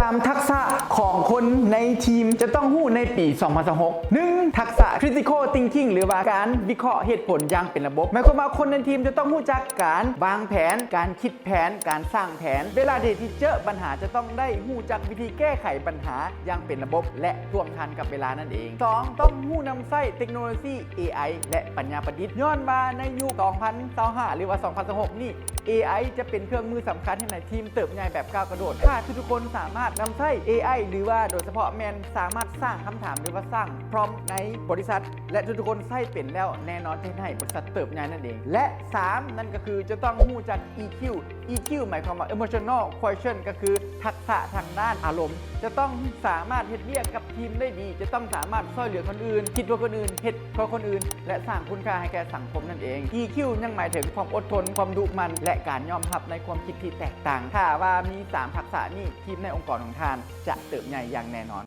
ສາມທັກສະຂອງຄົນໃນທີມຈະຕ້ອງຮູ້ໃນປີສອງພັນຊາວຫົກ ໜຶ່ງ ທັກສະ critical thinking ຫຼືວ່າການວິເຄາະເຫດຜົນຢ່າງເປັນລະບົບ ໝາຍຄວາມວ່າຄົນໃນທີມຈະຕ້ອງຮູ້ຈັກການວາງແຜນ, ການຄິດແຜນ, ການສ້າງແຜນ. ເວລາທີ່ເຈີບັນຫາຈະຕ້ອງໄດ້ຮູ້ຈັກວິທີແກ້ໄຂບັນຫາຢ່າງເປັນລະບົບ ແລະ ທ່ວງທັນກັບເວລານັ້ນເອງ. ສອງ ຕ້ອງຮູ້ນຳໃຊ້ເຕັກໂນໂລຊີ ເອໄອ ແລະ ປັນຍາປະດິດ ຍ້ອນວ່າໃນຍຸກສອງພັນຊາວຫ້າ ຫຼືວ່າສອງພັນຊາວຫົກນີ້ ເອໄອຈະເປັນເຄື່ອງມືສຳຄັນເຮັດໃຫ້ທີມເຕີບໃຫຍ່ແບບກ້າວກະໂດດ. ຖ້າທຸກໆຄົນສາມາດນຳໃຊ້ເອໄອ ຫຼືວ່າໂດຍສະເພາະແມ່ນສາມາດສ້າງຄຳຖາມ ຫຼືວ່າສ້າງ prompt ໃນບໍລິສັດ ແລະ ທຸກໆຄົນໃຊ້ເປັນແລ້ວ ແນ່ນອນຈະເຮັດໃຫ້ບໍລິສັດເຕີບໃຫຍ່ນັ້ນເອງ. ແລະ ສາມ ນັ້ນກໍຄືຈະຕ້ອງຮູ້ຈັກ ອີຄິວ ອີຄິວ ໝາຍຄວາມວ່າ emotional quotient ກໍຄືທັກສະທາງດ້ານອາລົມ ຈະຕ້ອງສາມາດເຮັດວຽກກັບທີມໄດ້ດີ, ຈະຕ້ອງສາມາດຊ່ວຍເຫຼືອຄົນອື່ນ, ຄິດເພື່ອຄົນອື່ນ, ເຮັດເພື່ອຄົນອື່ນ ແລະ ສ້າງຄຸນຄ່າໃຫ້ແກ່ສັງຄົມນັ້ນເອງ. ອີຄິວ ຍັງໝາຍເຖິງຄວາມອົດທົນ, ຄວາມດຸໝັ່ນ ແລະ ການຍອມຮັບໃນຄວາມຄິດທີ່ແຕກຕ່າງ. ຖ້າວ່າມີສາມທັກສະນີ້, ທີມໃນອົງກອນຂອງທ່ານຈະເຕີບໃຫຍ່ຢ່າງແນ່ນອນ.